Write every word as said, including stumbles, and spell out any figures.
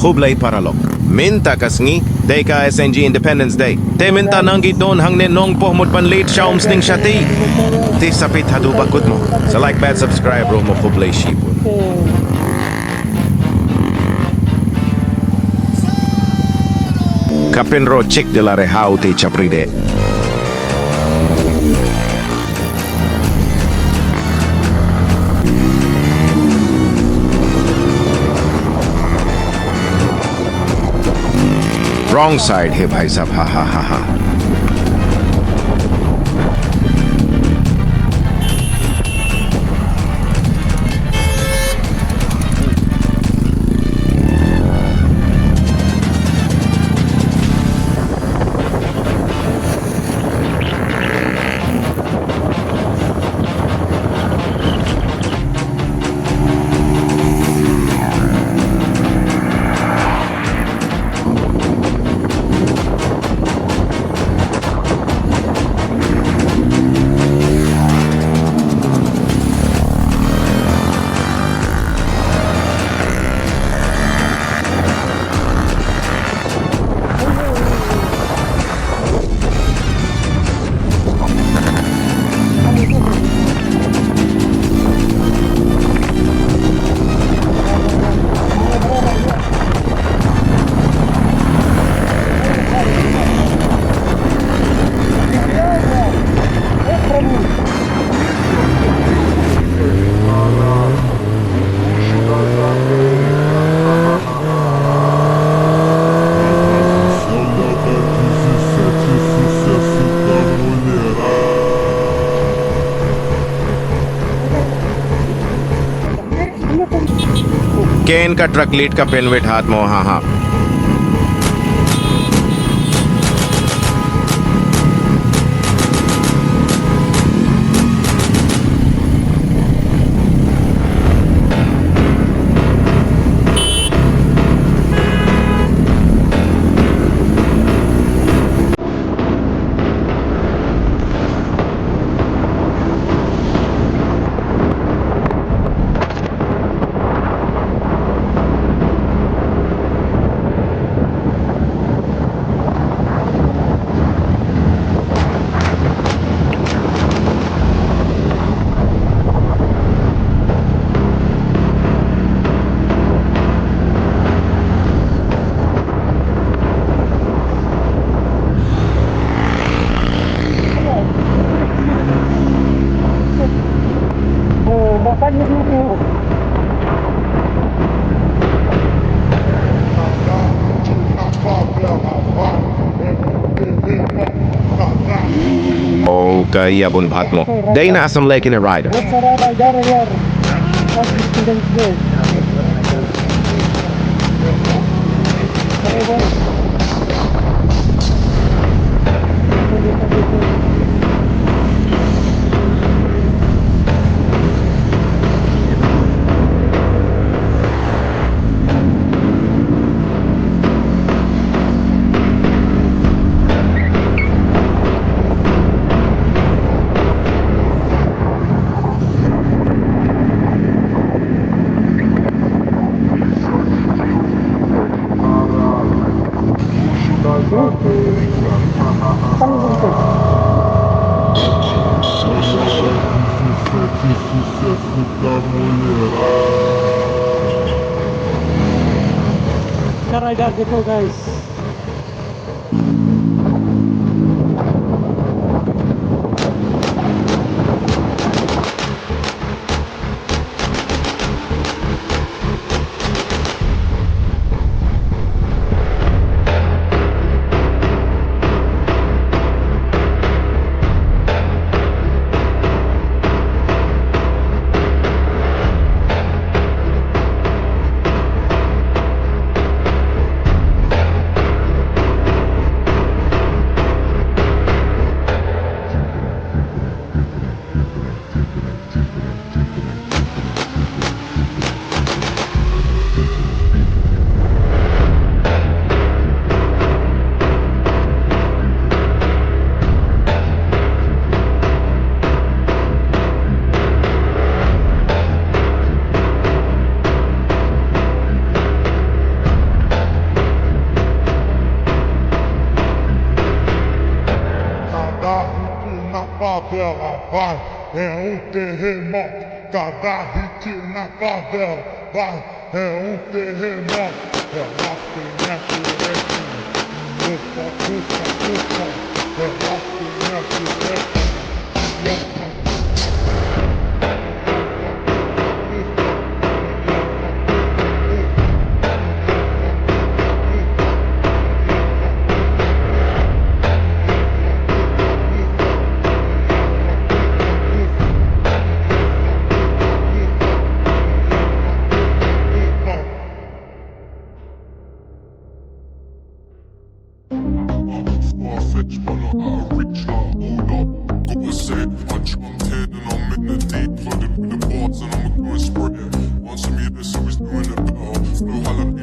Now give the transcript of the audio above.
Khublei paralok. Mynta ka sngi, dei ka S N G Independence Day. Te mynta nang ki don hangne Nongpoh mut ban leit sha Umsning shati. Te sa peit haduh ba kut mo. Sa like bad subscribe ruh mo, khublei shibun. Ka pynroi chik de la re hau te chapri de. Wrong side, he bhai sahab, ha ha ha ha. Ken ka truck leit ka pynwit hat mo, ha ha. Oh, ka ïa bun bhat mo. Dei na Assam Lake in a rider. Ka rider देखो guys. Bella vai, é un te he mo, cada hit na favela vai, é un te he mo, ela tem a direita. Ufa, ufa, ufa, ela tem a direita. Far-fetched, but not out of reach. Like, hold up, gotta say, I jumped in and I'm in the deep, flooded with the bars, and I'm a growing spread. Once a meter, so it's doing the better. Flow high like